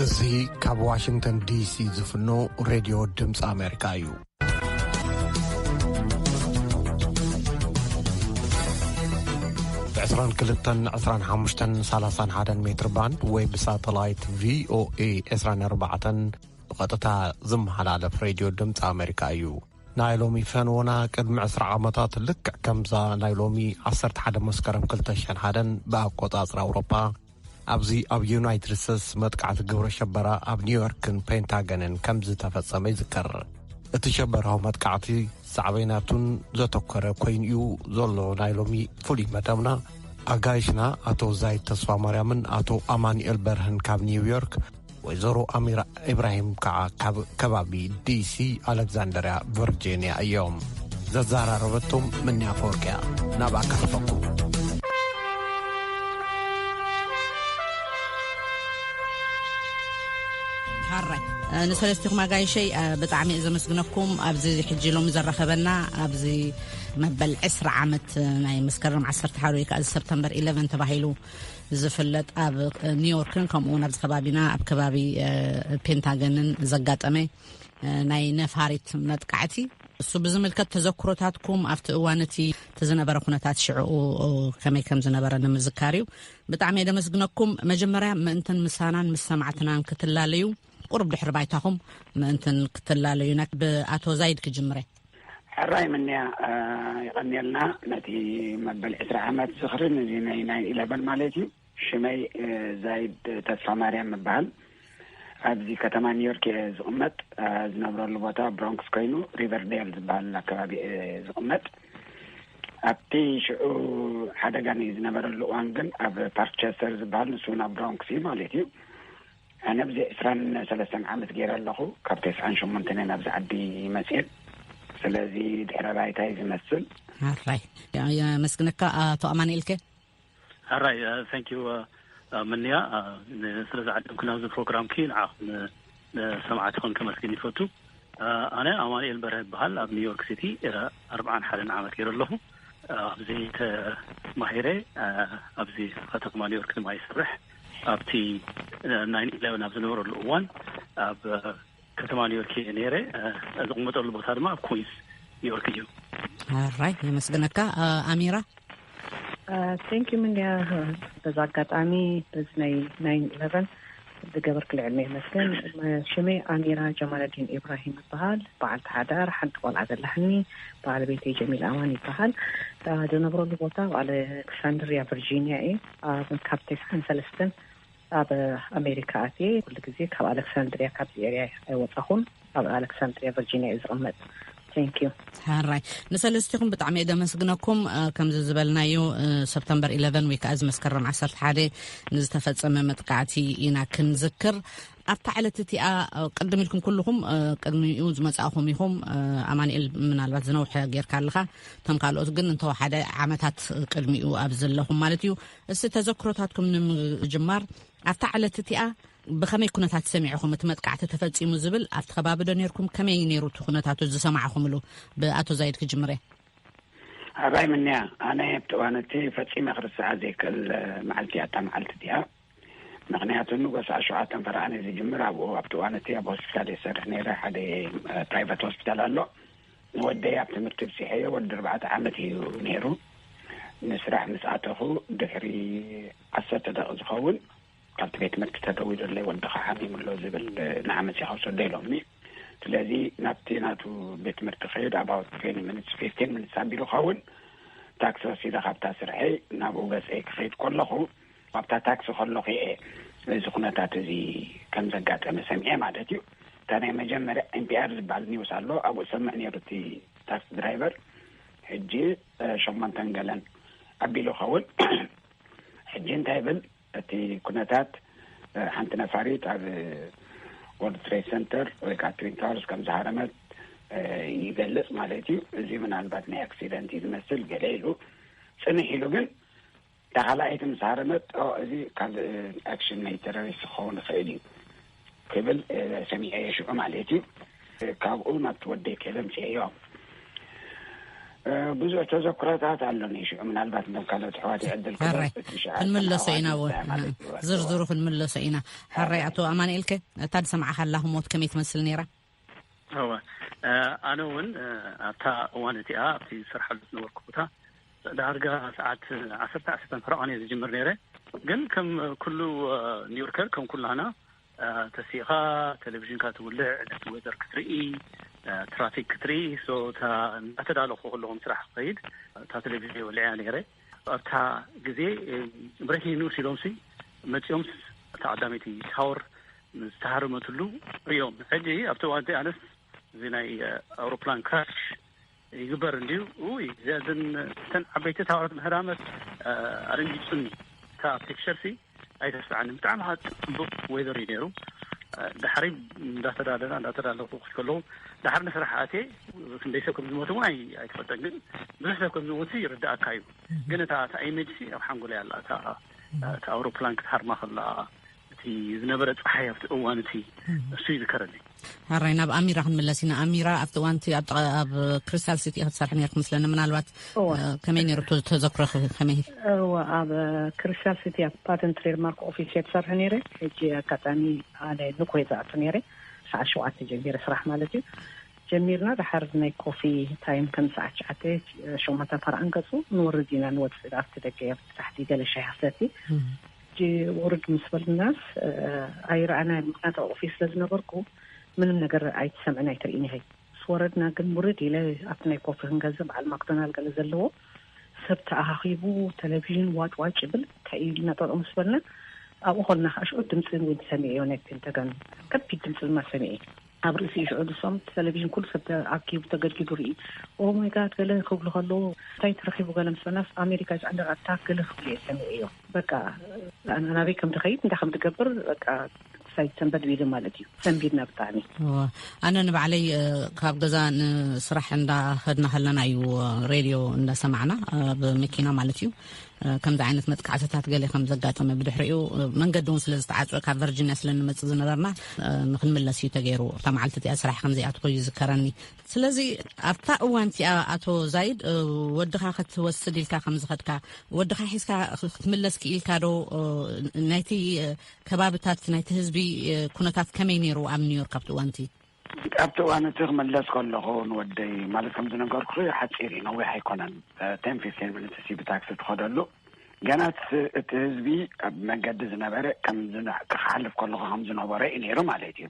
እዚ ካብ ዋሽንግተን ዲሲ ዝፍኖ ሬድዮ ድምፂ ኣሜሪካ እዩ። ብ22፣ 25፣ 31 ሜትር ባንድ ወይ ብሳተላይት ቪኦኤ 24 ብቐጥታ ዝመሓላለፍ ሬድዮ ድምፂ ኣሜሪካ እዩ። ናይ ሎሚ ፈንወና ቅድሚ ዕስራ ዓመታት ልክዕ ከምዛ ናይ ሎሚ ዓሰርተ ሓደ መስከረም ክልተ ሽሕን ሓደን ብኣቆጻጽራ ኣውሮፓ ኣብዚ ኣብ ዩናይትድ ስቴትስ መጥቃዕቲ ግብረ ሸበራ ኣብ ኒውዮርክን ፔንታገንን ከም ዝተፈጸመ ይዝከር። እቲ ሸበራዊ መጥቃዕቲ ሳዕቤናቱን ዘተኮረ ኮይኑ'ዩ ዘሎ። ናይ ሎሚ ፍሉይ መደብና ኣጋይሽና ኣቶ ዛይድ ተስፋ ማርያምን ኣቶ ኣማኑኤል በርህን ካብ ኒውዮርክ፣ ወይዘሮ ኣሚራ ኢብራሂም ከዓ ካብ ከባቢ ዲሲ ኣሌክዛንደርያ ቨርጂንያ እዮም። ዘዘራረበቶም ምንያ ፈወርቅያ። ናብኣ ከሕልፈኩም። ሓራይ ንሰለስቲኹም ኣጋይሸይ ብጣዕሚ እየ ዘመስግነኩም። ኣብዚ ሕጂ ሎሚ ዘራኸበና ኣብዚ መበል ዕስራ ዓመት ናይ መስከረም ዓሰርተ ሓደ ወይ ከዓ ሰፕተምበር ኢለቨን ተባሂሉ ዝፍለጥ ኣብ ኒውዮርክን ከምኡ እውን ኣብዚ ከባቢና ኣብ ከባቢ ፔንታገንን ዘጋጠመ ናይ ነፋሪት መጥቃዕቲ፣ እሱ ብዝምልከት ተዘክሮታትኩም ኣብቲ እዋን እቲ ዝነበረ ኩነታት ሽዕኡ ከመይ ከም ዝነበረ ንምዝካር እዩ። ብጣዕሚ እየ ደመስግነኩም። መጀመርያ ምእንትን ምሳናን ምስ ሰማዕትናን ክትላለዩ፣ ቁሩብ ድሕሪ ባይታኹም ምእንትን ክትላለዩና፣ ብኣቶ ዛይድ ክጅምረ። ሕራይ ምንያ፣ የቐንየልና ነቲ መበል ዕስራ ዓመት ዝኽርን እዚ ናይ ናይን ኢለቨን ማለት እዩ። ሽመይ ዛይድ ተስፋ ማርያም እበሃል። ኣብዚ ከተማ ኒውዮርክ እየ ዝቕመጥ። ዝነብረሉ ቦታ ብሮንክስ ኮይኑ ሪቨርዴል ዝበሃል ኣከባቢ እየ ዝቕመጥ። ኣብቲ ሽዑ ሓደጋ ናይ ዝነበረሉ እዋን ግን ኣብ ፓርክቸስተር ዝበሃል፣ ንሱ ናብ ብሮንክስ እዩ ማለት እዩ። ኣነ ኣብዚ ዕስራን ሰለስተን ዓመት ገይረ ኣለኹ። ካብ ተስዓን ሸሞንተን እየ ናብዚ ዓዲ መፅኤ። ስለዚ ድሕረ ባይታይ ዝመስል። ኣራይ የመስግነካ። ኣቶ ኣማንኤልከ? ኣራይ፣ እ፣ thank you፣ እ፣ እ፣ ምንያ፣ እ፣ ን-፣ ስለ ዝዓደምክና ኣብዚ ፕሮግራምኪ ንዓኹም፣ እ፣ ንሰማዕትኹም ከመስግን ይፈቱ። እ፣ ኣነ ኣማኑኤል በርሀ ይበሃል። ኣብ ኒውዮርክ ሲቲ፣ እ፣ ኣርብዓን ሓደን ዓመት ገይረ ኣለኹ። እ፣ ኣብዚ ተማሂረ፣ እ፣ ኣብዚ ከተማ ኒውዮርክ ድማ ይሰርሕ። ኣብቲ፣ እ፣ ናይን ኢለቨን ኣብ ዝነበረሉ እዋን ኣብ፣ እ፣ ከተማ ኒውዮርክ እየ ነይረ። እ፣ ዝቕመጠሉ ቦታ ድማ ኣብ ኩዊንስ ኒውዮርክ እዩ። ኣራይ፣ የመስግነካ። እ፣ ኣሚራ? እ፣ thank you ምንያ። በዚ ኣጋጣሚ በዚ ናይ ናይን ኢለቨን ዝገበርክልዕልና የመስገን። ሽመይ ኣሚራ ጀማለዲን ኢብራሂም ይበሃል። በዓልቲ ሓዳር፣ ሓንቲ ቆልዓ ዘለሕኒ። ባለቤተይ ጀሚል ኣማን ይበሃል። እ፣ ዝነብረሉ ቦታ ኣብ ኣሌክሳንድሪያ ቨርጂኒያ እየ። ኣብ ካብ ተስዓን ሰለስተን ኣብ ኣሜሪካ ኣትየ። ኩሉ ግዜ ካብ ኣሌክሳንድሪያ፣ ካብዚ ኤርያ ኣይወጻኹን። ኣብ ኣሌክሳንድሪያ ቨርጂኒያ እየ ዝቕመጥ። Thank you። ሓራይ፣ ንሰለስቲኹም ብጣዕሚ እየ ደመስግነኩም። እ፣ ከምዚ ዝበልናዮ፣ እ፣ ሰፕተምበር ኢለቨን ወይ ከዓ እዚ መስከረም ዓሰርተ ሓደ ንዝተፈጸመ መጥቃዕቲ ኢና ክንዝክር። ኣብታ ዕለት እቲኣ፣ እ፣ ቅድም ኢልኩም ኩልኹም፣ እ፣ ቅድሚኡ ዝመጻእኹም ኢኹም። እ፣ ኣማኑኤል ምናልባት ዝነውሐ ጌርካ ኣለኻ፣ እቶም ካልኦት ግን እንተወሓደ ዓመታት ቅድሚኡ ኣብ ዘለኹም ማለት እዩ። እስቲ ተዘክሮታትኩም ንምጅማር፣ ኣብታ ዕለት እቲኣ ብኸመይ ኩነታት ሰሚዕኹም እቲ መጥቃዕቲ ተፈጺሙ ዝብል ኣብቲ ከባቢ ዶ ነይርኩም? ከመይ ነይሩ እቲ ኩነታት ዝሰማዕኹምሉ? ብኣቶ ዛይድ ክጅምር እየ። ኣራይ ምንያ፣ ኣነ ኣብቲ እዋን እቲ ፈጺመ ክርስዓ ዘይክእል መዓልቲ እያ እታ መዓልቲ እቲኣ። ምኽንያቱ ንጎስ ሸውዓተን ፈረቓን እዩ ዝጅምር። ኣብኡ ኣብቲ እዋን እቲ ኣብ ሆስፒታል እየ ዝሰርሕ ነይረ። ሓደ፣ እ፣ ፕራይቨት ሆስፒታል ኣሎ። ንወደይ ኣብ ትምህርቲ ብፂሐዮ፣ ወዲ ኣርባዕተ ዓመት እዩ ነይሩ። ንስራሕ ምስ ኣተኹ ድሕሪ ዓሰርተ ደቂቕ ዝኸውን ካብቲ ቤት ትምህርቲ ተደዊሉለይ፣ "ወድኻ ሓሚሙ ኣሎ" ዝብል፣ "ንዓ መፂኻ ውሰዶ" ኢሎምኒ። ስለዚ ናብቲ ናቱ ቤት ትምህርቲ ክኸይድ about twenty minutes፣ fifteen minutes ኣቢሉ ኸውን ታክሲ ወሲደ ካብታ ስርሐይ ናብኡ ገፀይ ክኸይድ ከለኹ፣ ኣብታ ታክሲ ከለኹ እየ እዚ ኩነታት እዚ ከም ዘጋጠመ ሰሚዐ ማለት እዩ። እታ ናይ መጀመርያ ኤን ፒ ኣር ዝበሃል ኒውስ ኣሎ፣ ኣብኡ ሰምዕ ነይሩ እቲ ታክሲ ድራይቨር። ሕጂ፣ እ፣ ሸሞንተን ገለን ኣቢሉ ኸውን። ሕጂ እንታይ ይብል? እቲ ኩነታት፣ እ፣ ሓንቲ ነፋሪት ኣብ ወርልድ ትሬድ ሰንተር ወይ ከዓ ትዊን ታወርስ ከም ዝሃረመት፣ እ፣ ይገልጽ ማለት እዩ። እዚ ምናልባት ናይ ኣክሲደንት እዩ ዝመስል ገለ ኢሉ ጽንሕ ኢሉ፣ ግን እታ ካልኣይቲ ምስ ሃረመት፣ "ኦ፣ እዚ ካልእ ኣክሽን ናይ ቴሮሪስት ክኸውን ይኽእል እዩ" ክብል፣ እ፣ ሰሚዐ ሽዑ ማለት እዩ። እ፣ ካብኡ ናብቲ ወደይ ከይደ ኣምፅኤዮ። ብዙሕ ተዘክሮታት ኣሎኒ። ሽዑ ምናልባት ናብ ካልኦት ኣሕዋት ዕድል ክበል፣ ሕራይ። እቲ ሸዓተ ክንምለሶ ኢና፣ ኣዋርድ እውን ማለት እዩ። ዝርዝሩ ክንምለሶ ኢና። ሕራይ። ኣቶ ኣማኑኤልከ፣ እታ ዝሰማዕካ ኣላ ህሞት ከመይ ትመስል ነይራ? እወ፣ ኣነ እውን ኣብታ እዋን እቲኣ ኣብቲ ዝሰርሓሉ ዝነበርኩ ቦታ ዳርጋ ሰዓት ዓሰርተ፣ ዓሰርተ ፈረቓን እየ ዝጅምር ነይረ። ግን ከም ኩሉ ኒውዮርከር፣ ከም ኩላና ተሲኻ ቴሌቪዥንካ ትውልዕ፣ ነቲ ዌዘር ክትርኢ፣ ትራፊክ ክትርኢ፣ ሶ እንዳተዳለኹ ከለኹ ስራሕ ክኸይድ እታ ቴሌቪዥን ወሊዐያ ነይረ። ኣብታ ግዜ ብሬኪንግ ኒውስ ኢሎምሲ መጺኦምስ እታ ቀዳመይቲ ታወር ዝተሃረመትሉ እዮም። ሕጂ ኣብቲ እዋን እቲ ኣነስ እዚ ናይ ኣውሮፕላን ክራሽ ይግበር እንድዩ። ውይ፣ እዘን እተን ዓበይቲ ታወራት ምህራመት ኣደንጊጹኒ። እታ ፒክቸር ሲ ኣይተስዓኒ። ብጣዕሚ ከዓ ጽቡቅ ዌዘር እዩ ነይሩ። ድሓሪ እንዳተዳለና እንዳተዳለኩ ክከለዉ ድሓር ንስራሕ ኣትየ ክንደይ ሰብ ከም ዝሞት እውን ኣይ- ኣይትፈልጠን፣ ግን ብዙሕ ሰብ ከም ዝሞት ይርዳእካ እዩ። ግን እታ እታ ኢሜጅ ሲ ኣብ ሓንጎለይ ኣላ። እታ እታ ኣውሮፕላን ክትሃርማ ከላ እቲ ዝነበረ ፀሓይ ኣብቲ እዋን እቲ እሱ ይዝከረኒ። ሕራይ፣ ናብ ኣሚራ ክንምለስ ኢና። ኣሚራ ኣብቲ እዋን እቲ ኣብ ጥቓ- ኣብ ክሪስታል ሲቲ ክትሰርሒ ነርክ ምስለኒ። ምናልባት ከመይ ነይሩ ተዘክሮኺ? ከመይ? እወ፣ ኣብ ክሪስታል ሲቲ ኣብ ፓተንት ትሬድማርክ ኦፊስ እየ ትሰርሒ ነይረ። ሕጂ ኣጋጣሚ ኣነ ንኮይ ዝኣቱ ነይረ። ሰዓት ሸውዓተ ጀሚረ ስራሕ ማለት እዩ። ጀሚርና ድሓር ናይ ኮፊ ታይም ከም ሰዓት ትሽዓተ ሸሞንተ ፓራ ኣንቀጹ ንወርድ ኢና ንወጽእ ኣብቲ ደገ ኣብቲ ታሕቲ ገለ ሻሂ ክሰቲ። ሕጂ ውርድ ምስ በልናስ ኣይረኣና። ምክንያቱ ኣብ ኦፊስ ስለ ዝነበርኩ ምንም ነገር ኣይትሰምዕን ኣይትርእን ኢኺ። ምስ ወረድና ግን ውርድ ኢለ ኣብቲ ናይ ኮፊ ክንገዝእ በዓል ማክዶናል ገለ ዘለዎ ሰብ ተኣኻኺቡ ቴሌቪዥን ዋጭ ዋጭ ይብል። እንታይ እዩ ኢልና ጠጠው ምስ በልና ኣብኡ ከልና ከዓ ሽዑ ድምፂ እውን ሰሚዐዮ ናይ ፔንታገን ከቢድ ድምፂ ድማ ሰሚዐ። ኣብ ርእሲ ሽዑ ንሶም ቴሌቪዥን ኩሉ ሰብ ተኣኪቡ ተገድጊዱ ርኢ። ኦ ማይ ጋድ ገለ ክብሉ ከለዉ እንታይ ተረኺቡ ገለ ምስ በልናስ ኣሜሪካ ዝዓንደር ኣታክ ገለ ክብሉ እየ ሰሚዐዮ። በቃ ኣነ ናበይ ከም ትኸይድ እንታይ ከም ትገብር በቃ ሳይድ ሰንበድ ቢሉ ማለት እዩ። ሰንቢድና ብጣዕሚ። ኣነ ንባዕለይ ካብ ገዛ ንስራሕ እንዳኸድና ከለና እዩ ሬድዮ እንዳሰማዕና ኣብ መኪና ማለት እዩ ከምዚ ዓይነት መጥቃዕትታት ገለ ከም ዘጋጠመ። ብድሕሪኡ መንገዲ እውን ስለ ዝተዓፅወ ካብ ቨርጂኒያ ስለ ንመፅእ ዝነበርና ንክንምለስ እዩ ተገይሩ። እታ መዓልቲ እቲኣ ስራሕ ከም ዘይኣትኮ ይዝከረኒ። ስለዚ ኣብታ እዋን እቲኣ ኣቶ ዛይድ ወድኻ ክትወስድ ኢልካ ከም ዝኸድካ፣ ወድኻ ሒዝካ ክትምለስ ክኢልካ ዶ? ናይቲ ከባብታት ናይቲ ህዝቢ ኩነታት ከመይ ነይሩ ኣብ ኒውዮርክ ኣብቲ እዋን እቲ? ኣብቲ እዋን እቲ ክምለስ ከለኹ ንወደይ ማለት ከም ዝነገርኩ ሓፂር እዩ፣ ነዊሕ ኣይኮነን። ቴን ፊፍቲን ሚኒትስ እዩ ብታክሲ ትኸደሉ። ገና እቲ ህዝቢ ኣብ መገዲ ዝነበረ ከም ክሓልፍ ከለኹ ከም ዝነበረ እዩ ነይሩ ማለት እዩ።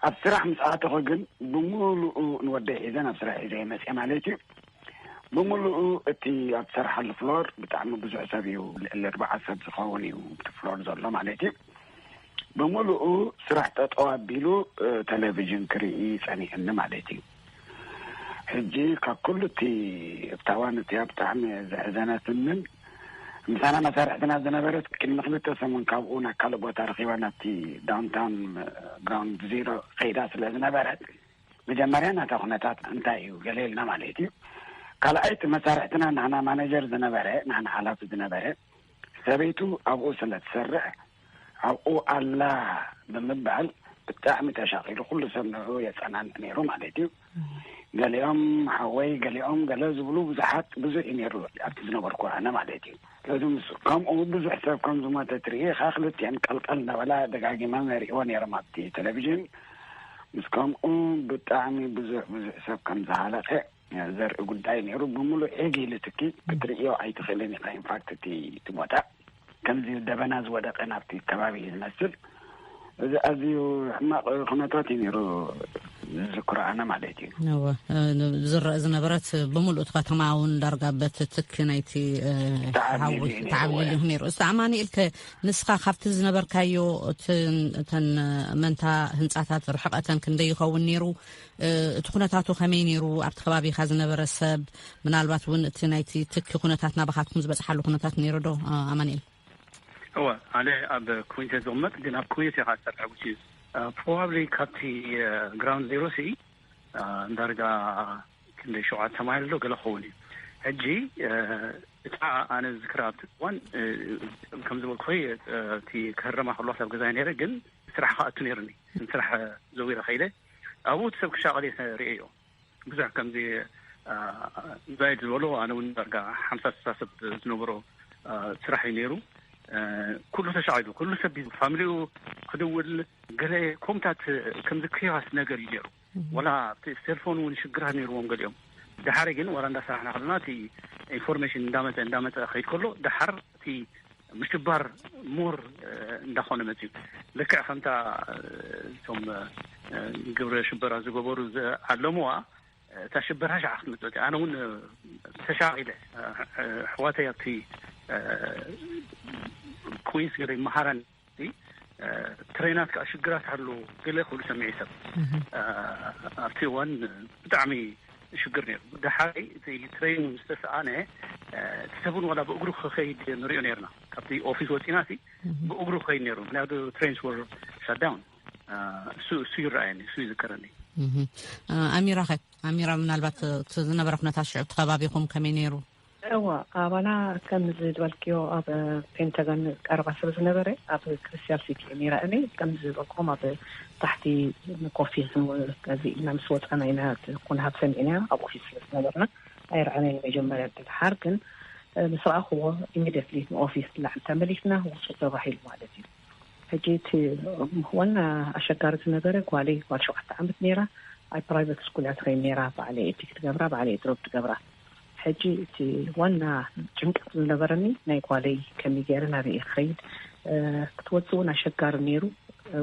ኣብ ስራሕ ምስ ኣተኹ ግን ብምሉኡ ንወደይ ሒዘ ናብ ስራሕ ሒዘ መፅየ ማለት እዩ። ብምሉኡ እቲ ኣብ ትሰርሓሉ ፍሎር ብጣዕሚ ብዙሕ ሰብ እዩ፣ ልዕሊ ኣርባዓ ሰብ ዝኸውን እዩ እቲ ፍሎር ዘሎ ማለት እዩ። ብምሉኡ ስራሕ ጠጠው ኣቢሉ ቴሌቪዥን ክርኢ ጸኒሕኒ ማለት እዩ። ሕጂ ካብ ኩሉ እቲ ኣብታ እዋን እቲኣ ብጣዕሚ ዘሕዘነትንን ምሳና መሳርሕትና ዝነበረት ቅድሚ ክልተ ሰሙን ካብኡ ናብ ካልእ ቦታ ረኺባ ናብቲ ዳውንታውን ግራውንድ ዜሮ ከይዳ ስለ ዝነበረት መጀመርያ ናታ ኩነታት እንታይ እዩ ገለ ኢልና ማለት እዩ። ካልኣይ እቲ መሳርሕትና ናህና ማኔጀር ዝነበረ ናህና ሓላፊ ዝነበረ ሰበይቱ ኣብኡ ስለ ትሰርሕ ኣብኡ ኣላ ብምባል ብጣዕሚ ተሻቒሉ ኩሉ ሰብ ንዕኡ የጸናንዕ ነይሩ ማለት እዩ። ገሊኦም ሓወይ ገሊኦም ገለ ዝብሉ ብዙሓት ብዙሕ እዩ ነይሩ ኣብቲ ዝነበርኩ ኣነ ማለት እዩ። ስለዚ ምስ ከምኡ ብዙሕ ሰብ ከም ዝሞተ ትርኢ ከኣ ክልቲአን ቀልቀል እናበላ ደጋጊመን የርእዎ ነይሮም ኣብቲ ቴሌቪዥን። ምስ ከምኡ ብጣዕሚ ብዙሕ ብዙሕ ሰብ ከም ዝሃለቀ ዘርኢ ጉዳይ ነይሩ። ብምሉእ ዒግ ኢሉ ትኪ ክትርእዮ ኣይትኽእልን ኢኻ። ኢንፋክት እቲ እቲ ቦታ ከምዚ ደበና ዝወደቀ ናብቲ ከባቢ እዩ ዝመስል። እዚ ኣዝዩ ሕማቕ ኩነታት እዩ ነይሩ ዝዝክሮ ኣነ ማለት እዩ። እወ፣ ዝረአ ዝነበረት ብምሉእ እቲ ከተማ እውን ዳርጋ በቲ ትኪ ናይቲ ተዓብሊሉ እዩ ነይሩ። ተዓብሊሉ እዩ ነይሩ። እስቲ ኣማኑኤል ከ ንስኻ ካብቲ ዝነበርካዮ እተን መንታ ህንጻታት ርሕቐተን ክንደይ ይኸውን ነይሩ? እቲ ኩነታቱ ከመይ ነይሩ? ኣብቲ ከባቢኻ ዝነበረ ሰብ ምናልባት እውን እቲ ናይቲ ትኪ ኩነታት ናባኻትኩም ዝበጽሓሉ ኩነታት ነይሩ ዶ? ኣማኑኤል። እወ፣ ኣነ ኣብ ኩዊንስ እየ ዝቕመጥ፣ ግን ኣብ ኩዊንስ እየ ዝሰርሕ። ፕሮባብሊ ካብቲ ግራውንድ ዜሮ ሲ ዳርጋ ክንደይ ሸውዓተ ማይል ዶ ገለ ክኸውን እዩ። ሕጂ እታ ኣነ ዝዝክራ ኣብቲ እዋን ከም ዝበልኩ እቲ ክህረማ ከለዋ ኣብ ገዛ ነይረ፣ ግን ስራሕ ክኣቱ ነይርኒ። ስራሕ ዘዊረ ከይደ ኣብኡ እቲ ሰብ ክሻቐል እየ ርእየዮ። ብዙሕ ከምዚ ዛይድ ዝበሎ ኣነ እውን ዳርጋ ሓምሳ ስሳ ሰብ ዝነበሮ ስራሕ እዩ ነይሩ። ኩሉ ተሻዒሉ፣ ኩሉ ሰብ ፋሚሊኡ ክድውል፣ ገለ ኮምታት ከምዚ ክዮስ ነገር እዩ ነይሩ። ወላ ኣብቲ ሴልፎን እውን ሽግራት ነይርዎም ገሊኦም። ድሓሪ ግን ዋላ እንዳሰራሕና ከለና እቲ ኢንፎርሜሽን እንዳመፀ እንዳመፀ ከይድ ከሎ፣ ድሓር እቲ ምሽባር ሞር እንዳኾነ መፅዩ። ልክዕ ከምታ እቶም ግብረ ሽበራ ዝገበሩ ዝዓለምዋ፣ እታ ሽበራ ሻዕ ክትመፅእ። ኣነ እውን ተሻቒለ። ኣሕዋተይ ኣብቲ ኩንስ ገለ ይመሃራን፣ ትሬናት ከዓ ሽግራት ኣሎ ገለ ክብሉ ሰሚዐ። ሰብ ኣብቲ እዋን ብጣዕሚ ሽግር ነይሩ። ድሓሪ እቲ ትሬን ዝተሰኣነ፣ እቲ ሰብ እውን ዋላ ብእግሩ ክኸይድ ንሪኦ ነርና። ካብቲ ኦፊስ ወፂና ሲ ብእግሩ ክኸይድ ነይሩ፣ ምክንያቱ ትሬንስ ወር ሻዳውን። እሱ እሱ ይረኣየኒ፣ እሱ ይዝከረኒ። ኣሚራ ኸ? ኣሚራ፣ ምናልባት እቲ ዝነበረ ኩነታት ሽዑ እቲ ከባቢኹም ከመይ ነይሩ? እዋ፣ ኣባና ከም ዝበልክዮ ኣብ ፔንታገን ቀረባ ስለ ዝነበረ፣ ኣብ ክሪስታል ሲቲ ነይራ እኔ። ከም ዝበልኩም ኣብ ታሕቲ ንኮፊ ክንወ-፣ ከዚ ኢልና ምስ ወፃና ኢና እቲ ኩናት ሰሚዕና። ኣብ ኦፊስ ስለ ዝነበርና ኣይረኣናይ ንመጀመርያ። ድሓር ግን ምስ ረኣኽዎ ኢሚዲየትሊ ንኦፊስ ላዕሊ ተመሊስና፣ ውፁ ተባሂሉ ማለት እዩ። ሕጂ እቲ ዋና ኣሸጋሪ ዝነበረ ጓለይ፣ ጓል ሸውዓተ ዓመት ነይራ። ኣብ ፕራይቨት ስኩል እያ ትኸይድ ነይራ። ባዕለይ ኤፒክ ትገብራ፣ ባዕለይ ድሮፕ ትገብራ። ሕጂ እቲ ዋና ጭንቀት ዝነበረኒ ናይ ጓለይ ከመይ ገይረ ናበይ እየ ክኸይድ፣ ክትወፅእ እውን ኣሸጋሪ ነይሩ።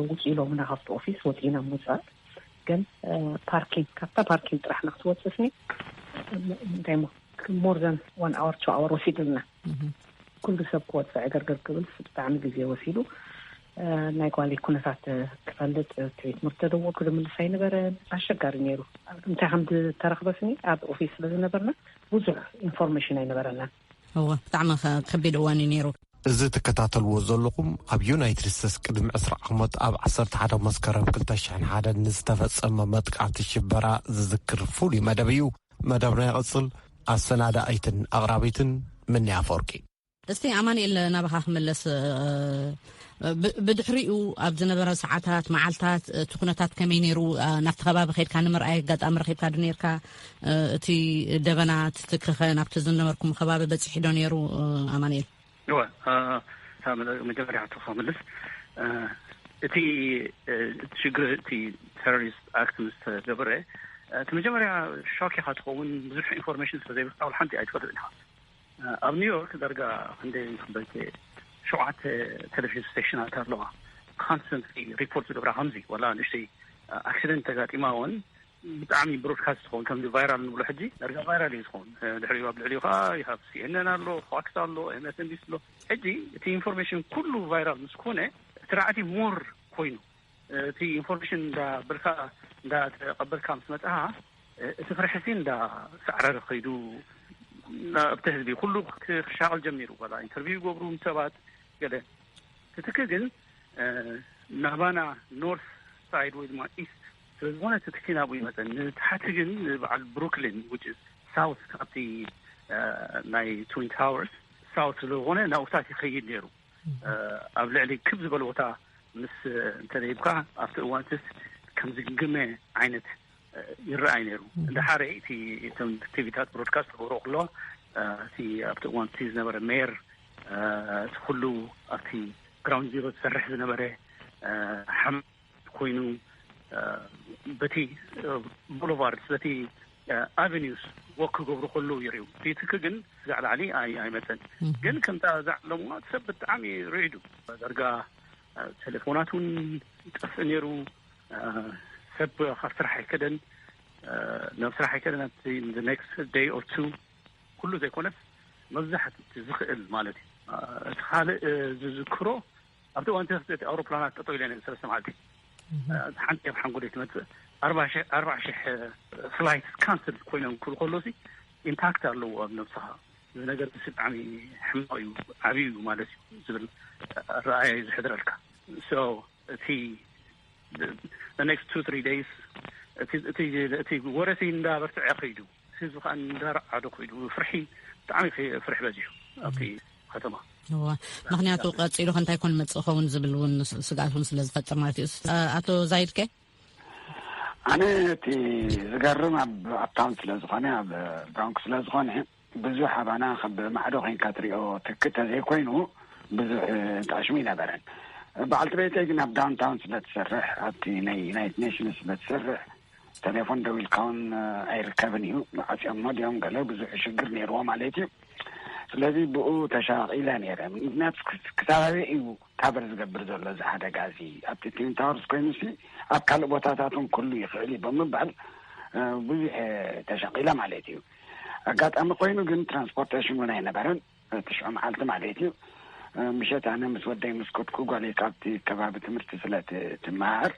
ውፅ ኢሎምና ካብቲ ኦፊስ ወፂእና ምውፃእ። ግን ፓርኪንግ፣ ካብታ ፓርኪንግ ጥራሕ ንክትወፅእስኒ እንታይ ሞ ሞር ዘን ዋን ኣወር ቱ ኣወር ወሲድልና። ኩሉ ሰብ ክወፅዕ ዕገርገር ክብል ብጣዕሚ ግዜ ወሲዱ። ናይ ጓለይ ኩነታት ክፈልጥ፣ ትቤት ትምህርቲ ተደወልኩ፣ ዝምልስ ኣይነበረ። ኣሸጋሪ ነይሩ። እንታይ ከም ዝተረኽበስኒ ኣብ ኦፊስ ስለ ዝነበርና ብዙሕ ኢንፎርሜሽን ኣይነበረናን። እወ፣ ብጣዕሚ ከ-፣ ከቢድ እዋን እዩ ነይሩ። እዚ ትከታተልዎ ዘለኹም ኣብ ዩናይትድ ስቴትስ ቅድሚ ዕስራ ዓመት ኣብ ዓሰርተ ሓደ መስከረም ክልተ ሽሕን ሓደን ንዝተፈጸመ መጥቃዕቲ ሽበራ ዝዝክር ፍሉይ መደብ እዩ። መደብና ይቕጽል። ኣሰናዳኢትን ኣቕራቢትን ምንያ ኣፈወርቂ። እስቲ ኣማኑኤል ናባኻ ክምለስ፣ እ፣ ብ-፣ ብድሕሪኡ ኣብ ዝነበረ ሰዓታት፣ መዓልታት፣ እቲ ኩነታት ከመይ ነይሩ? እ፣ ናብቲ ከባቢ ከይድካ ንምርኣይ ኣጋጣሚ ረኺብካ ዶ ነይርካ? እ፣ እቲ ደበና፣ እቲ ትክኸ ናብቲ ዝነበርኩም ከባቢ በፂሑ ዶ ነይሩ፣ እ፣ ኣማኑኤል? እወ፣ እ፣ እታ መለ-፣ መጀመርያ ሕቶ ክምልስ፣ እ፣ እቲ፣ እ፣ እቲ ሽግር፣ እቲ ቴሮሪስት ኣክት ምስ ተገበረ፣ እ፣ እቲ መጀመርያ ሾክ ኢኻ ትኸውን፣ ብዙሕ ኢንፎርሜሽን ስለ ዘይብልካ፣ ወላ ሓንቲ ኣይትፈልጥን ኢኻ። ኣብ ኒውዮርክ ዳርጋ ክንደይ ክበልከ ሸውዓተ ቴሌቪዥን ስቴሽናት ኣለዋ። ኮንስተንትሊ ሪፖርት ዝገብራ ከምዚ፣ ዋላ ንእሽተይ ኣክሲደንት ተጋጢማ እውን ብጣዕሚ ብሮድካስት ትኸውን፣ ከምዚ ቫይራል ንብሎ ሕጂ ዳርጋ ቫይራል እዩ ዝኸውን። ድሕሪኡ ኣብ ልዕሊኡ ከዓ ይሃብ ሲኤንኤን ኣሎ፣ ፎክስ ኣሎ፣ ኤምኤስኤንቢሲ ኣሎ። ሕጂ እቲ ኢንፎርሜሽን ኩሉ ቫይራል ምስ ኮነ እቲ ራዕዲ ሞር ኮይኑ እቲ ኢንፎርሜሽን እንዳበልካ እንዳተቐበልካ ምስ መጽኻ፣ እቲ ፍርሒ ሲ እንዳሳዕረረ ከይዱ፣ ኣብቲ ህዝቢ ኩሉ ክሻቐል ጀሚሩ። ዋላ ኢንተርቪው ይገብሩ ምስ ሰባት ገለ። ትትኪ ግን ናባና ኖርት ሳይድ ወይ ድማ ኢስት ስለ ዝኾነ ትትኪ ናብኡ ይመጸ። ንታሕቲ ግን ንበዓል ብሩክሊን which is ሳውት ካብቲ ናይ ትዊን ታወርስ ሳውት ስለ ዝኾነ ናብኡታት ይኸይድ ነይሩ። ኣብ ልዕሊ ክብ ዝበለ ቦታ ምስ እንተደይብካ ኣብቲ እዋን ትስ ከም ዝግግመ ዓይነት ይረኣይ ነይሩ። እንድሓረ እቲ እቶም ቲቪታት ብሮድካስት ክገብሮ ከሎ እቲ ኣብቲ እዋን እቲ ዝነበረ ሜየር እቲ ኩሉ ኣብቲ ግራውንድ ዚሮ ዝሰርሕ ዝነበረ ሓም ኮይኑ በቲ ቦሎቫርድስ በቲ ኣቨኒውስ ወክ ክገብሩ ከለዉ ይርእዩ። እቲ ትኪ ግን ክሳዕ ላዕሊ ኣይ- ኣይመፀን። ግን ከምታ ዝዓለምዋ እቲ ሰብ ብጣዕሚ ርዒዱ። ዳርጋ ቴሌፎናት እውን ይጠፍእ ነይሩ። ሰብ ካብ ስራሕ ኣይከደን፣ ናብ ስራሕ ኣይከደን። ኣብቲ ኔክስት ደይ ኦር ቱ ኩሉ ዘይኮነስ መብዛሕቲ ዝኽእል ማለት እዩ። እቲ ካልእ ዝዝክሮ ኣብቲ እዋን እቲ ኣውሮፕላናት ጠጠው ኢለን ሰለስተ መዓልቲ ሓንቲ ኣብ ሓንጎለይ ትመፅእ። ኣርባዓ ሺሕ ኣርባዓ ሺሕ ፍላይት ካንስል ኮይኖም ክብሉ ከለሲ ኢምፓክት ኣለዎ ኣብ ነብስኻ። እዚ ነገር እዚ ብጣዕሚ ሕማቕ እዩ፣ ዓብዩ እዩ ማለት እዩ ዝብል ረኣየ እዩ ዝሕድረልካ። So እቲ the next two three days እቲ እቲ እቲ ወረሲ እንዳበርትዐ ከይዱ፣ ህዝቢ ከዓ እንዳረዓዶ ከይዱ፣ ፍርሒ ብጣዕሚ ፍርሒ በዚሑ ኣብቲ ከተማ። እዋ፣ ምኽንያቱ ቀፂሉ ከ እንታይ ኮን መፅእ ኸውን ዝብል እውን ስግኣት እውን ስለ ዝፈጥር ማለት እዩ። ኣቶ ዛይድ ከ? ኣነ እቲ ዝገርም ኣብ ኣፕታውን ስለ ዝኾነ፣ ኣብ ብሮንክስ ስለ ዝኾነ፣ ብዙሕ ኣባና ካብ ማዕዶ ኮይንካ ትሪኦ ትክ ተዘይኮይኑ ብዙሕ ተዕሽሙ ይነበረን። በዓልቲ ቤተይ ግን ኣብ ዳውንታውን ስለ ትሰርሕ፣ ኣብቲ ናይ ዩናይትድ ኔሽንስ ስለ ትሰርሕ፣ ቴሌፎን ደው ኢልካ እውን ኣይርከብን እዩ። ዓፅዮሞ ድዮም ገለ ብዙሕ ሽግር ነይርዎ ማለት እዩ። ስለዚ ብኡ ተሻቒለ ነይረ። ምክንያቱ ክሳብ ኣበይ እዩ ካቨር ዝገብር ዘሎ እዚ ሓደጋ እዚ? ኣብቲ ትዊን ታወርስ ኮይኑሲ ኣብ ካልእ ቦታታት እውን ክህሉ ይኽእል እዩ ብምባል ብዙሕ ተሻቒለ ማለት እዩ። ኣጋጣሚ ኮይኑ ግን ትራንስፖርቴሽን እውን ኣይነበረን። ትሽዖ መዓልቲ ማለት እዩ። ምሸት ኣነ ምስ ወደይ ምስ ከድኩ፣ ጓለይ ካብቲ ከባቢ ትምህርቲ ስለ ትመሃር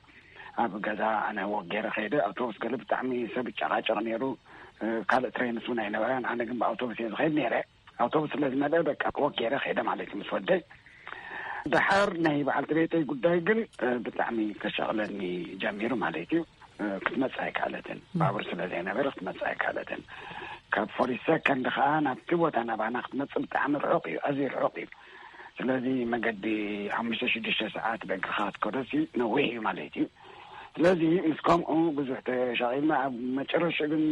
ኣብ ገዛ ኣነ ወክ ገይረ ከይደ። ኣውቶቡስ ገለ ብጣዕሚ ሰብ ይጨቓጨቕ ነይሩ። ካልእ ትሬንስ እውን ኣይነበረን። ኣነ ግን ብኣውቶቡስ እየ ዝኸይድ ነይረ። ኣውቶቡስ ስለ ዝመልአ በቃ ወክ ገይረ ከይደ ማለት እዩ ምስ ወደይ። ደሓር ናይ በዓልቲ ቤተይ ጉዳይ ግን ብጣዕሚ ከሻቕለኒ ጀሚሩ ማለት እዩ። ክትመጽእ ኣይከኣለትን። ባቡር ስለ ዘይነበረ ክትመጽእ ኣይከኣለትን። ካብ ፎርቲ ሰከንድ ከኣ ናብቲ ቦታ ናባና ክትመጽእ ብጣዕሚ ርሑቕ እዩ፣ ኣዝዩ ርሑቕ እዩ። ስለዚ መገዲ ሓሙሽተ ሽዱሽተ ሰዓት በእግርኻ ክትከዶሲ ነዊሕ እዩ ማለት እዩ። ስለዚ ምስ ከምኡ ብዙሕ ተሻቒልና ኣብ መጨረሻ ግን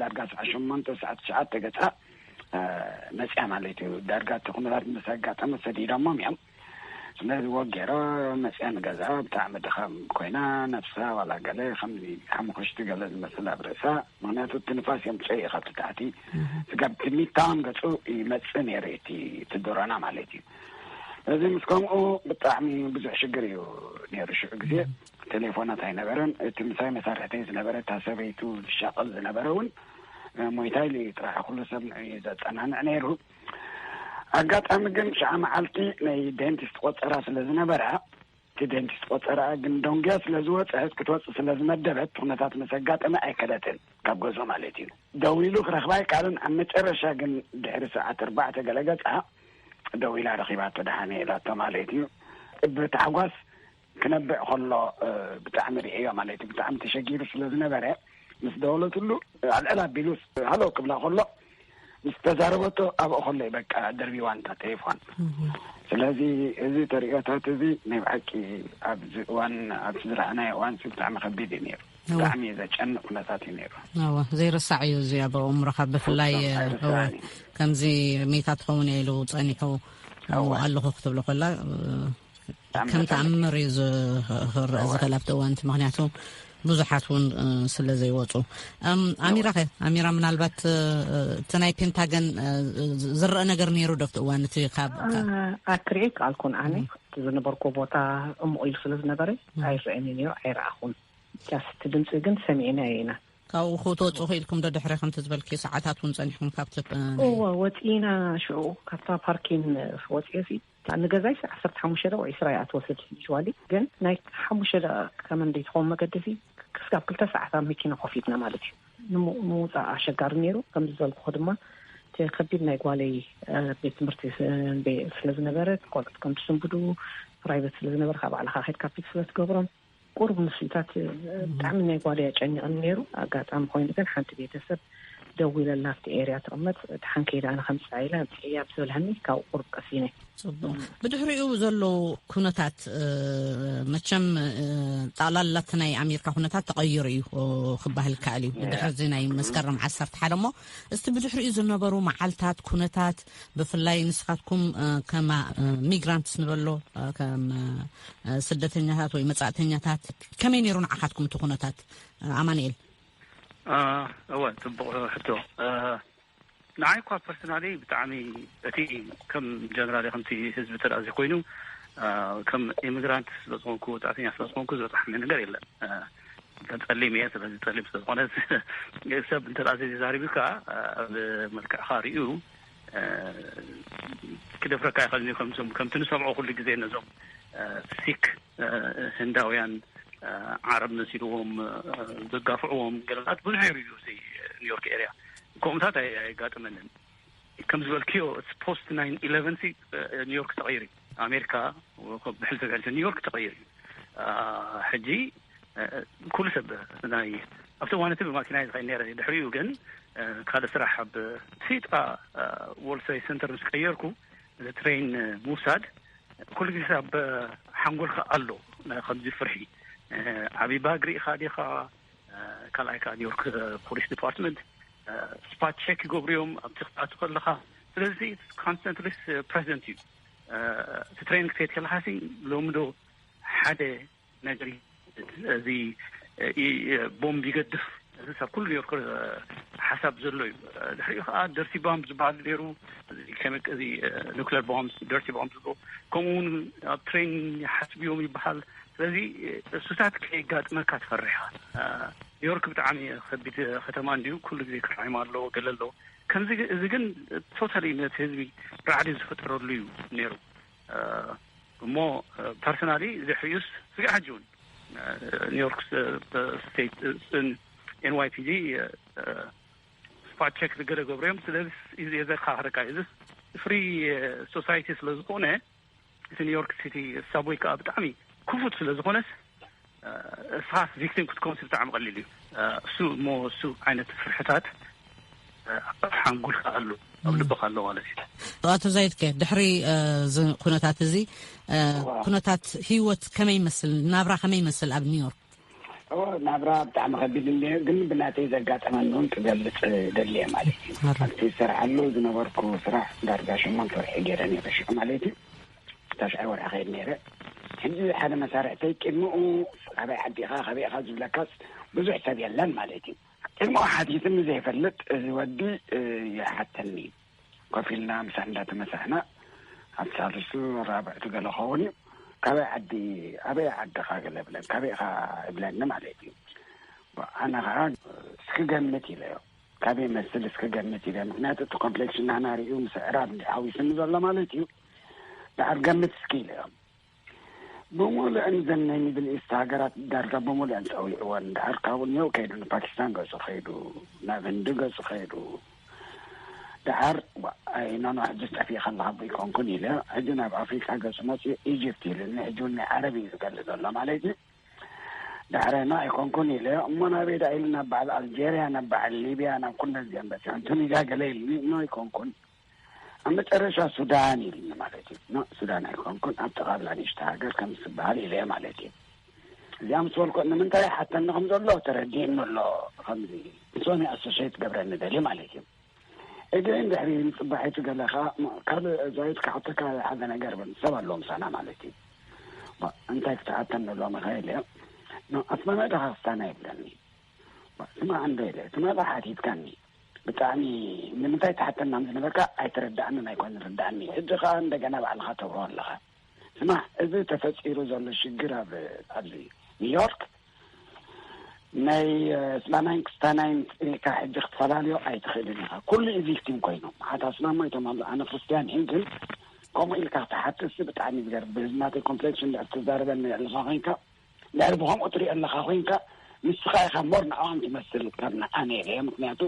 ዳርጋ ሰዓት ሸሞንተ ሰዓት ትሽዓተ ገጻ መጽያ ማለት እዩ። ዳርጋ እቲ ኩነታት ምስ ኣጋጠመ ሰዲዶሞም እዮም። ስለዚ ወክ ገይረ መጽያ ንገዛ። ብጣዕሚ ድኻም ኮይና ነብሳ ዋላ ገለ ከም ሓሙኽሽቲ ገለ ዝመስል ኣብ ርእሳ፣ ምክንያቱ እቲ ንፋስ የምጽኦ እዩ ካብቲ ታሕቲ። ስጋብ ትሚታም ገጹ ይመጽእ ነይሩ እቲ፣ እቲ ዶሮና ማለት እዩ። ስለዚ ምስ ከምኡ ብጣዕሚ ብዙሕ ሽግር እዩ ነይሩ ሽዑ ግዜ። ቴሌፎናት ኣይነበረን። እቲ ምሳይ መሳርሕተይ ዝነበረ እታ ሰበይቱ ዝሻቐል ዝነበረ እውን ሞይታይል እዩ ጥራሕ ኩሉ ሰብ ንዕኡ እዩ ዘጸናንዕ ነይሩ። ኣጋጣሚ ግን ሽዓ መዓልቲ ናይ ዴንቲስት ቆጸራ ስለ ዝነበራ፣ እቲ ዴንቲስት ቆጸራ ግን ደንጉያ ስለ ዝወጸት ክትወጽእ ስለ ዝመደበት እቲ ኩነታት ምስ ኣጋጠመ ኣይከደትን ካብ ገዝኡ ማለት እዩ። ደዊሉ ክረኽባ ኣይከኣለን። ኣብ መጨረሻ ግን ድሕሪ ሰዓት ኣርባዕተ ገለ ገጻ ደዊላ ረኺባቶ ደሓነ ኢላቶ ማለት እዩ። ብታሕጓስ ክነብዕ ከሎ ብጣዕሚ ርእዮ ማለት እዩ። ብጣዕሚ ተሸጊሩ ስለ ዝነበረ ምስ ደወለትሉ ኣልዕል ኣቢሉ ሃሎ ክብላ ከሎ ምስ ተዛረበቶ ኣብኡ ከሎ እዩ በቃ ደርቢዋ እንታ ቴሌፎን። ስለዚ እዚ ተርእዮታት እዚ ናይ ብሓቂ ኣብዚ እዋን፣ ኣብዚ ዝረኣናዮ እዋን ብጣዕሚ ከቢድ እዩ ነይሩ። ብጣዕሚ ዘጨንቕ ኩነታት እዩ ነይሩ። እወ፣ ዘይርሳዕ እዩ እዚ ኣብ ኣእምሮኻ ብፍላይ፣ እወ፣ ከምዚ ሜታ ትኸውን እየ ኢሉ ጸኒሑ ኣለኹ ክትብሎ ከላ ከም ተኣምር እዩ ዝኽረእ ዝኽእል ኣብቲ እዋንቲ፣ ምክንያቱ ብዙሓት እውን ስለ ዘይወፁ። ኣሚራ ኸ? ኣሚራ፣ ምናልባት እቲ ናይ ፔንታገን ዝረአ ነገር ነይሩ ዶ ኣብቲ እዋን እቲ ካብ ኣክርኤ ከኣልኩን ኣነ ዝነበርኩ ቦታ እሙቕ ኢሉ ስለ ዝነበረ ኣይረአኒ ነይሩ፣ ኣይረኣኹን። ጃስት ድምፂ ግን ሰሚዕና ኢና። ካብኡ ክትወፁ ክኢልኩም ዶ ድሕሪ ከምቲ ዝበልክዮ ሰዓታት እውን ፀኒሕኩም ካብቲ እወ፣ ወፂና ሽዑ ካብታ ፓርኪን ወፂኤ ሲ ንገዛይ ዓሰርተ ሓሙሽተ ደቂቕ ዒስራ እያ ትወስድ። ዩዋሊ ግን ናይ ሓሙሽተ ደቂቕ ከመን ዘይትኸውን መገዲ ሲ ክስጋብ ክልተ ሰዓት ኣብ መኪና ኮፍ ኢልና ማለት እዩ። ንምውፃእ ኣሸጋሪ ነይሩ። ከምዚ ዝበልኩ ድማ እቲ ከቢድ ናይ ጓለይ ቤት ትምህርቲ ስለ ዝነበረ ቆልዑት ከም ትስንብዱ ፕራይቬት ስለ ዝነበረ ካብ ባዕልካ ከድካ ፒክ ስለ ትገብሮም ቁሩብ ንስልታት ብጣዕሚ ናይ ጓል እያ ጨኒቕኒ ነይሩ። ኣጋጣሚ ኮይኑ ግን ሓንቲ ቤተሰብ ደዊለላ ኣብቲ ኤርያ ትቕመጥ፣ ደሓን ከይዳ ኣነ ከምፅኣ ኢላ ኣምፅእያ ብዝበልሃኒ ካብኡ ቁሩብ ቀሲነ። ፅቡቕ። ብድሕሪኡ ዘሎ ኩነታት መቸም ጣላላቲ ናይ ኣሜሪካ ኩነታት ተቐይሩ እዩ ክባሃል ይከኣል እዩ። ብድሕሪ እዚ ናይ መስከረም ዓሰርተ ሓደ እሞ እስቲ ብድሕሪኡ ዝነበሩ መዓልታት ኩነታት ብፍላይ ንስኻትኩም ከማ ሚግራንትስ ንበሎ ከም ስደተኛታት ወይ መጻእተኛታት ከመይ ነይሩ ንዓኻትኩም እቲ ኩነታት? ኣማንኤል። እወ፣ ጽቡቕ ሕቶ። ንዓይ እኳ ፐርሰናሊ ብጣዕሚ እቲ ከም ጀነራል ከምቲ ህዝቢ ተዳዚ ኮይኑ ከም ኢሚግራንት ስለዝኾንኩ ወጻእተኛ ስለዝኾንኩ ዝበፅሓኒ ነገር የለን። ተጸሊም እየ። ስለዚ ጸሊም ስለዝኾነ ሰብ እንተ ደኣ ዘይዛሪብካ ኣብ መልክዕኻ ሪኡ ክደፍረካ ይኽእል እዩ። ከምቶም ከምቲ ንሰምዖ ኩሉ ግዜ ነዞም ሲክ ህንዳውያን ዓረብ መሲልዎም ዘጋፍዕዎም ገለታት ብዙሕ ይርዩ እዚ ኒውዮርክ ኤርያ። ከምኡታት ኣየጋጥመንን። ከም ዝበልክዮ ፖስት ናይን ኢለቨን ሲ ኒውዮርክ ተቐይሩ። ኣሜሪካ ብሕልፊ ብሕልፊ ኒውዮርክ ተቐይሩ እዩ። ሕጂ ኩሉ ሰብ ናይ ኣብቲ እዋን እቲ ብማኪና ዝኸይድ ነረ። ድሕሪኡ ግን ካልእ ስራሕ ኣብ ሲጣ ወርልድ ትሬድ ሰንተር ምስ ቀየርኩ ትሬን ምውሳድ ኩሉ ግዜ ኣብ ሓንጎልካ ኣሎ። ከምዚ ፍርሒ ዓቢ ባግ ርኢኻ ዲኻ ካልኣይ ከዓ ኒውዮርክ ፖሊስ ዲፓርትመንት ስፓት ቸክ ይገብሩ እዮም ኣብቲ ክትኣቱ ከለካ። ስለዚ ኮንስተንትሊ ፕሬዘንት እዩ። እቲ ትሬኒንግ ክትሄድ ከለካ ሲ ሎሚ ዶ ሓደ ነገር እዚ ቦምብ ይገድፍ፣ እዚ ሰብ ኩሉ ኒውዮርክ ሓሳብ ዘሎ እዩ። ድሕሪኡ ከዓ ደርቲ ቦምብ ዝበሃል ነይሩ፣ እዚ ኑክሌር ቦምብ፣ ደርቲ ቦምብ ዝብሎ፣ ከምኡ እውን ኣብ ትሬን ይሓስቡ እዮም ይበሃል። ስለዚ እሱታት ከየጋጥመካ ትፈርሕ ኢኻ። ኒውዮርክ ብጣዕሚ ከቢድ ከተማ እንዲዩ፣ ኩሉ ግዜ ክራይም ኣለዎ፣ ገለ ኣለዎ። ከምዚ እዚ ግን ቶታሊ ነቲ ህዝቢ ራዕዲ ዝፈጠረሉ እዩ ነይሩ። እሞ ፐርሰናሊ ድሕሪኡስ ስጋዕ ሕጂ እውን ኒውዮርክ ስቴት ኤንዋይፒዲ ስፓት ቸክ ዝገለ ገብሩ እዮም። ስለዚ እዚ የዘካኽረካ እዩ። እዚ ፍሪ ሶሳይቲ ስለ ዝኾነ፣ እቲ ኒውዮርክ ሲቲ ሳብወይ ከዓ ብጣዕሚ ክፉት ስለ ዝኾነስ፣ እስኻ ቪክቲም ክትኮንስ ብጣዕሚ ቀሊል እዩ። እሱ እሞ እሱ ዓይነት ፍርሕታት ኣብ ሓንጉልካ ኣሎ፣ ኣብ ልብኻ ኣሎ ማለት እዩ። ኣቶ ዛይድከ፣ ድሕሪ እዚ ኩነታት እዚ፣ ኩነታት ህይወት ከመይ ይመስል፣ ናብራ ከመይ ይመስል ኣብ ኒውዮርክ? ናብራ ብጣዕሚ ከቢድ እንደ ግን ብናተይ ዘጋጠመኒ እውን ክገልፅ ደልየ ማለት እዩ። ኣብቲ ዝሰርሓሉ ዝነበርኩ ስራሕ ዳርጋ ሸሞንተ ወርሒ ገይረ ነይረ ሽዑ ማለት እዩ። ታሽዓይ ወርሒ ከይድ ነይረ። ሕጂ ሓደ መሳርሕተይ ቅድሚኡ ካበይ ዓዲኻ ካበይ ኢኻ ዝብለካስ ብዙሕ ሰብ የለን ማለት እዩ። ቅድሚኡ ሓቲትኒ ዘይፈልጥ እዚ ወዲ ይሓተኒ። ኮፍ ኢልና ምሳሕ እንዳተመሳሕና ኣብ ሳልሱ ራብዕቱ ገለ ኸውን እዩ። ካበይ ዓዲ ኣበይ ዓድኻ ገለ ብለን ካበይ ኢኻ ይብለኒ ማለት እዩ። ኣነ ከዓ እስኪ ገምት ኢለዮ። ካበይ መስል እስኪ ገምት ኢለ ምክንያቱ እቲ ኮምፕሌክሽን ናና ሪኡ ምስ ኣዕራብ ሓዊስኒ ዘሎ ማለት እዩ። ደሓር ገምት እስኪ ኢለዮ። ብሙሉእን ዘን ናይ ሚድል ኢስት ሃገራት ዳርጋ ብሙሉእን ፀዊዕወን። ደሓር ካብኡ ኒው ከይዱ ንፓኪስታን ገፁ ከይዱ ናብ ህንዲ ገፁ ከይዱ። ደሓር ኣይኖኖ ሕጂ ጠፊእ ከለካ ኣይኮንኩን ኢለ ሕጂ ናብ ኣፍሪቃ ገፁ መፅኡ ኢጅፕት ኢሉኒ። ሕጂ እውን ናይ ዓረብ እዩ ዝገልፅ ዘሎ ማለት እዩ። ዳሕራይ ኖ ኣይኮንኩን ኢለ እሞ ናበይ ዳ ኢሉ ናብ በዓል ኣልጀርያ ናብ በዓል ሊብያ ናብ ኩለ እዚኦም በፂሖም ቱኒዝያ ገለ ኢሉኒ። ኖ ኣይኮንኩን ኣብ መጨረሻ ሱዳን ኢሉኒ ማለት እዩ። ኖ ሱዳን ኣይኮንኩን ኣብ ጠቓላ ንእሽተ ሃገር ከም ዝበሃል ኢለ ማለት እዩ። እዚኣ ምስ በልኩ ንምንታይ ሓተኒ ከም ዘሎ ተረዲእኒ ኣሎ። ከምዚ ምስኦም ኣሶሽየት ገብረኒ ደልዩ ማለት እዩ። እግረይ እንድሕሪ ንፅባሒቱ ገለ ከዓ ካልእ ዛይድ ክሓተካ ሓደ ነገር ብል ሰብ ኣለዎ ምሳና ማለት እዩ። እንታይ ክትሓተኒ ሎሚ ከ ኢለ ኣስማማይ ዶ ካክስታና ይብለኒ። ስማዕ እንዶ ኢለ እቲ መርዓ ሓቲትካኒ ብጣዕሚ ንምንታይ ትሓተና ዝነበርካ ኣይተረዳእንን ኣይኮን ርዳእኒ። ሕጂ ከዓ እንደገና ባዕልካ ተብሮ ኣለካ። ስማዕ እዚ ተፈፂሩ ዘሎ ሽግር ኣብ ኣብዚ ኒውዮርክ ናይ ስማናይን ክስታናይን ኢልካ ሕጂ ክትፈላለዮ ኣይትኽእልን ኢኻ። ኩሉ ኢቪክቲም ኮይኖም ሓታ ስማማ ይቶም ኣሎ ኣነ ክርስትያን ሂን ግን ከምኡ ኢልካ ክትሓትስ ብጣዕሚ ዝገርም ብህዝቢ ናተይ ኮምፕሌክሽን ድሕር ትዛረበኒ ኣለኻ ኮይንካ ድሕር ብከምኡ ትሪኦ ኣለኻ ኮይንካ ንስኻ ኢኻ ሞር ንኣዋም ትመስል ካብ ንዓ ነይረ ምክንያቱ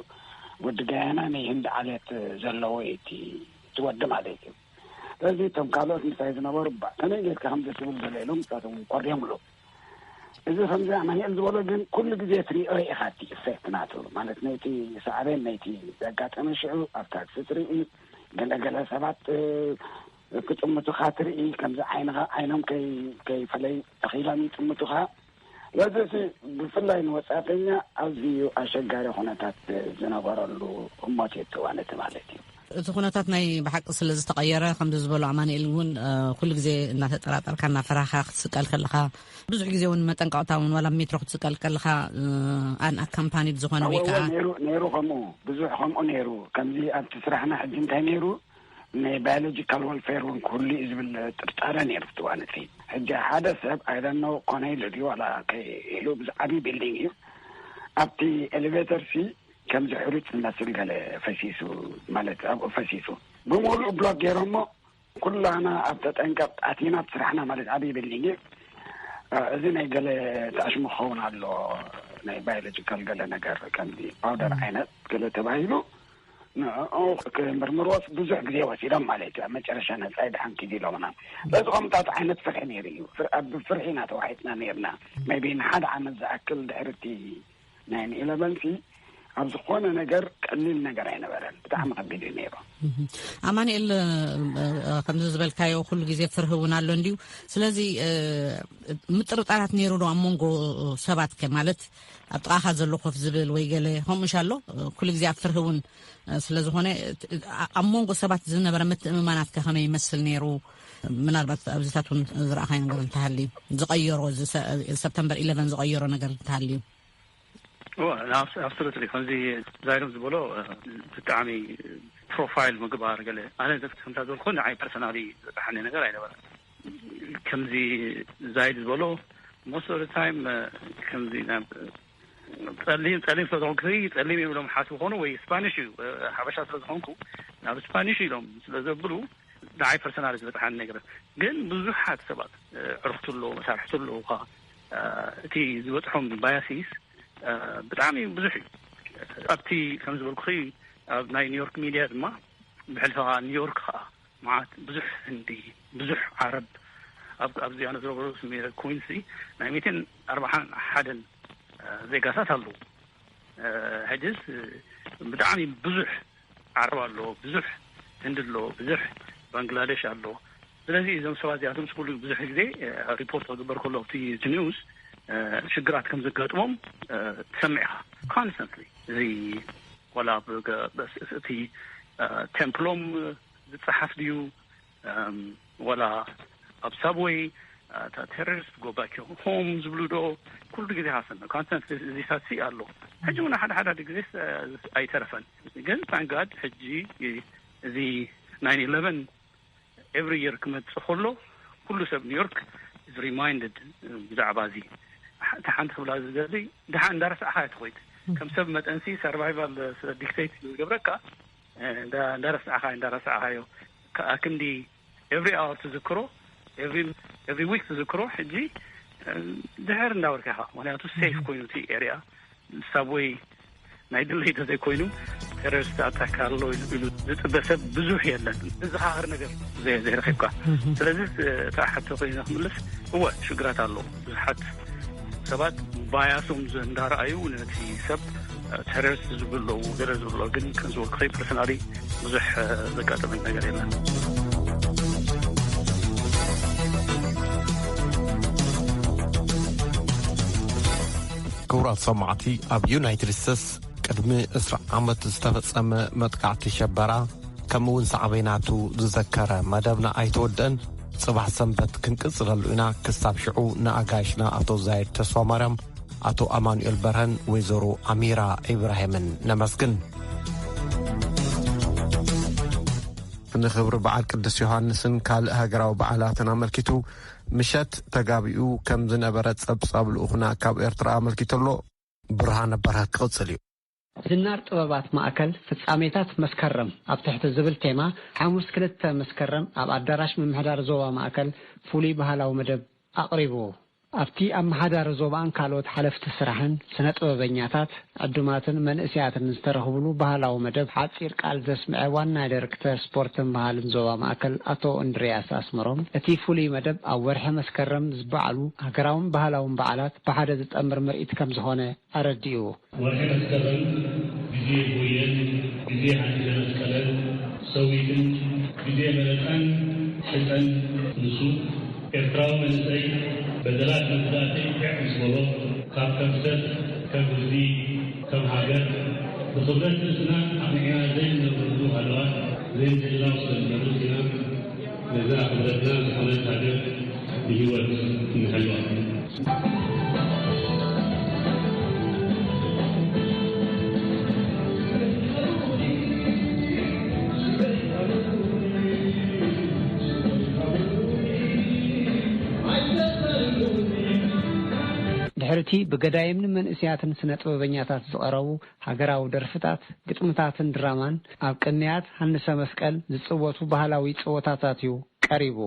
ወዲ ጋያና ናይ ህንዲ ዓሌት ዘለዎ እቲ ትወዲ ማለት እዩ። ስለዚ እቶም ካልኦት ምሳይ ዝነበሩ ባ ከመይ ጌርካ ከምዚ ትብል ዘሎ ኢሎም ንሳቶም ኮርዮምሉ። እዚ ከምዚ ኣማኒኤል ዝበሎ ግን ኩሉ ግዜ ትሪኦ ኢኻ እቲ ኢፌክት ናቱ ማለት ነይቲ ሳዕቤን ነይቲ ዘጋጠመ ሽዑ ኣብ ታክሲ ትርኢ ገለገለ ሰባት ክጥምቱኻ ትርኢ ከምዚ ዓይንኻ ዓይኖም ከይፈለይ ተኺሎም ይጥምቱኻ። ስለዚ ብፍላይ ንወፃእተኛ ኣዝዩ ኣሸጋሪ ኩነታት ዝነበረሉ ህሞት እዩ እቲ እዋን እቲ ማለት እዩ። እቲ ኩነታት ናይ ብሓቂ ስለ ዝተቐየረ ከምዚ ዝበሎ ኣማኒኤል እውን ኩሉ ግዜ እናተጠራጠርካ እናፈራኻ ክትስቀል ከለኻ ብዙሕ ግዜ እውን መጠንቀቕታ እውን ዋላ ሜትሮ ክትስቀል ከለኻ ኣን ኣካምፓኒድ ዝኾነ ወይ ከዓ ነይሩ ከምኡ ብዙሕ ከምኡ ነይሩ ከምዚ ኣብቲ ስራሕና ሕጂ እንታይ ነይሩ ናይ ባዮሎጂካል ወልፌር እውን ክህሉ እዩ ዝብል ጥርጣረ ነይሩ ኣብቲ እዋን እቲ። ሕጂ ሓደ ሰብ ኣይደኖ ኮነ ኢሉ ድዩ ዋላ ከይኢሉ ብዚ ዓብዪ ቢልዲንግ እዩ ኣብቲ ኤሌቬተር ሲ ከምዚ ሕሩጭ ዝመስል ገለ ፈሲሱ ማለት ኣብኡ ፈሲሱ ብምሉእ ብሎክ ገይሮሞ ኩላና ኣብ ተጠንቀቕ ኣቲና ኣብ ስራሕና ማለት ዓብዪ ቢልዲንግ እዩ። እዚ ናይ ገለ ተኣሽሙ ክኸውን ኣሎ ናይ ባዮሎጂካል ገለ ነገር ከምዚ ፓውደር ዓይነት ገለ ተባሂሉ ንኡ ክምርምርዎስ ብዙሕ ግዜ ወሲዶም ማለት እዩ ኣብ መጨረሻ ነፃ ይድሓን ኪድ ኢሎምና በዚ ከምታት ዓይነት ፍርሒ ነይሩ እዩ ኣብ ፍርሒ ኢና ተዋሒጥና ነይርና maybe ንሓደ ዓመት ዝኣክል ድሕርቲ ናይ ኢለቨን ሲ ኣብ ዝኾነ ነገር ቀሊል ነገር ኣይነበረን። ብጣዕሚ ከቢድ እዩ ነይሩ። ኣማንኤል፣ ከምዚ ዝበልካዮ ኩሉ ግዜ ፍርህ እውን ኣሎ እንድዩ። ስለዚ ምጥርጣራት ነይሩ ዶ ኣብ መንጎ ሰባት ከ ማለት ኣብ ጥቓኻ ዘሎ ኮፍ ዝብል ወይ ገለ ከምኡ ምሽ ኣሎ? ኩሉ ግዜ ኣብ ፍርህ እውን ስለዝኾነ ኣብ መንጎ ሰባት ዝነበረ ምትእምማናት ከ ከመይ ይመስል ነይሩ? ምናልባት ኣብዚታት እውን ዝረኣኻይ ነገር እንተሃልዩ፣ ዝቐየሮ፣ እዚ ሰ- ሰፕተምበር ኢለቨን ዝቐየሮ ነገር እንተሃልዩ። ኣብሶሉትሊ ከምዚ ዛይዶም ዝበሎ ብጣዕሚ ፕሮፋይል ምግባር ገለ ኣነ ከምታ ዝበልኩ ንዓይ ፐርሰናሊ ዝበሓኒ ነገር ኣይነበረ። ከምዚ ዛይድ ዝበሎ most of the time ከምዚ ናብ ጸሊም ጸሊም ስለዝኾንኩ ጸሊም እዮም ኢሎም ሓስቡ ኾኑ ወይ ስፓኒሽ እዩ ሓበሻ ስለዝኾንኩ ናብ ስፓኒሽ ኢሎም ስለዘብሉ ንዓይ ፐርሰናል ዝበፅሓኒ ነገር ግን ብዙሓት ሰባት ዕርክቱ ኣሎ መሳርሕቱ ኣለውካ እቲ ዝበፅሖም ባያሲስ ብጣዕሚ ብዙሕ እዩ። ኣብቲ ከም ዝበልኩኺ ኣብ ናይ ኒውዮርክ ሚድያ ድማ ብሕልፊ ከዓ ኒውዮርክ ከዓ መዓት ብዙሕ ህንዲ ብዙሕ ዓረብ ኣብዚኣ ንዝረብሩ ኩንሲ ናይ ሚትን ኣርባዓን ሓደን ዜጋታት ኣለዉ። ሕጅስ ብጣዕሚ ብዙሕ ዓረብ ኣሎ፣ ብዙሕ ህንዲ ኣሎ፣ ብዙሕ ባንግላደሽ ኣሎ። ስለዚ እዞም ሰባት እዚኣቶም ኩሉ ብዙሕ ግዜ ሪፖርት ክግበር ከሎ ኣብቲ እቲ ኒውስ ሽግራት ከም ዘጋጥሞም ትሰምዕ ኢኻ ኮንስተንትሊ። እዚ ወላ እቲ ቴምፕሎም ዝፀሓፍ ድዩ ወላ ኣብ ሳብወይ እታ ቴሮሪስት ጎባኪ ሆም ዝብሉ ዶ ኩሉ ግዜ ሃሰን ኮንስተንት እዚታት ኣሎ። ሕጂ እውን ሓደ ሓደ ግዜ ኣይተረፈን ግን ታንጋድ ሕጂ እዚ ናይን ኢለቨን ኤቭሪ የር ክመፅእ ከሎ ኩሉ ሰብ ኒውዮርክ is reminded ብዛዕባ እዚ። እቲ ሓንቲ ክብላ ዝደሊ ድሓ እንዳረሳዕካ ትኮይድ ከም ሰብ መጠንሲ ሰርቫይቫል ዲክቴት ዝገብረካ እንዳረሳዕካ እንዳረሳዕካዮ ከኣ ክንዲ ኤቭሪ ኣወር ትዝክሮ ኤቭሪ ዊክ ትዝክሮ ሕጂ ድሕር እንዳበልካ ኢኻ ምክንያቱ ሴፍ ኮይኑ እቲ ኤሪያ ሳብወይ ናይ ድለይ ተዘይኮይኑ ቴሮሪስት ኣታክ ኣሎ ኢሉ ዝፅበ ሰብ ብዙሕ የለን። ዝዘኻኽር ነገር ዘይረኺብካ። ስለዚ እታ ሕቶ ኮይና ክምልስ እወ ሽግራት ኣሎ። ብዙሓት ሰባት ባያሶም እንዳረኣዩ ነቲ ሰብ ቴሮሪስት ዝብሉ ኣለዉ ገለ ዝብሉ ግን ከም ዝበልኩ ፐርሰናሊ ብዙሕ ዘጋጠመኝ ነገር የለን። ክቡራት ሰማዕቲ ኣብ ዩናይትድ ስቴትስ ቅድሚ ዕስራ ዓመት ዝተፈጸመ መጥቃዕቲ ሸበራ ከምኡ እውን ሳዕቤናቱ ዝዘከረ መደብና ኣይተወደአን። ጽባሕ ሰንበት ክንቅጽለሉ ኢና። ክሳብ ሽዑ ንኣጋይሽና ኣቶ ዛይድ ተስፋማርያም፣ ኣቶ ኣማኑኤል በርሀን ወይዘሮ ኣሚራ ኢብራሂምን ነመስግን። ንኽብሪ በዓል ቅዱስ ዮሃንስን ካልእ ሃገራዊ በዓላትን ኣመልኪቱ ምሸት ተጋቢኡ ከም ዝነበረ ጸብጻብ ልኡኽና ካብ ኤርትራ ኣመልኪቱ ኣሎ። ብርሃነ በርሀ ክቕጽል እዩ። ዝናር ጥበባት ማእከል ፍጻሜታት መስከረም ኣብ ትሕቲ ዝብል ቴማ ሓሙስ ክልተ መስከረም ኣብ ኣዳራሽ ምምሕዳር ዞባ ማእከል ፍሉይ ባህላዊ መደብ ኣቕሪቡ። ኣብቲ ኣመሓዳሪ ዞባን ካልኦት ሓለፍቲ ስራሕን፣ ስነ ጥበበኛታት፣ ዕዱማትን መንእሰያትን ዝተረኽብሉ ባህላዊ መደብ ሓጺር ቃል ዘስምዐ ዋና ዳይረክተር ስፖርትን ባህልን ዞባ ማእከል ኣቶ እንድርያስ ኣስመሮም፣ እቲ ፍሉይ መደብ ኣብ ወርሒ መስከረም ዝበዓሉ ሃገራውን ባህላውን በዓላት ብሓደ ዝጠምር ምርኢት ከምዝኾነ ኣረዲኡ። ወርሒ መስከረም ግዜ ጎየን ግዜ ሓዲሰ መስቀለን ሰዊትን ግዜ መረፃን ሕፀን ንሱ ኤርትራዊ መንእሰይ በደላት መግዛእተይ ትዕ ምስ በሎ ካብ ከብሰት ከም ህዝቢ ከም ሃገር ብኽብረት ርእስና ኣቕኒዕና ዘይንነብረሉ ሃለዋት ዘይምህላው ስለ ዝመርፅ ኢና ነዛ ክብረትና ዝኾነት ሃገር ብህይወት ንሕልዋ። ድሕርቲ ብገዳይምን መንእስያትን ስነ ጥበበኛታት ዝቐረቡ ሃገራዊ ደርፍታት፣ ግጥምታትን ድራማን፣ ኣብ ቅንያት ሃንሰ መስቀል ዝጽወቱ ባህላዊ ጸወታታት እዩ ቀሪቡ።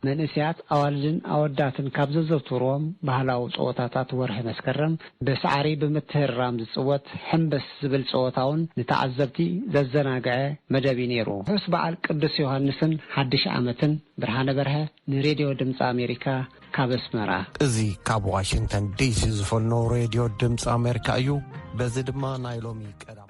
መንእሰያት ኣዋልድን ኣወዳትን ካብ ዘዘውትርዎም ባህላዊ ጸወታታት ወርሒ መስከረም ብሳዕሪ ብምትህርራም ዝጽወት ሕምብስ ዝብል ጸወታ እውን ንተዓዘብቲ ዘዘናግዐ መደብ እዩ ነይሩ። ርሑስ በዓል ቅዱስ ዮሃንስን ሓድሽ ዓመትን። ብርሃነ በርሀ ንሬድዮ ድምፂ ኣሜሪካ ካብ ኣስመራ። እዚ ካብ ዋሽንግተን ዲሲ ዝፈልኖ ሬድዮ ድምፂ ኣሜሪካ እዩ። በዚ ድማ ናይ ሎሚ ቀዳም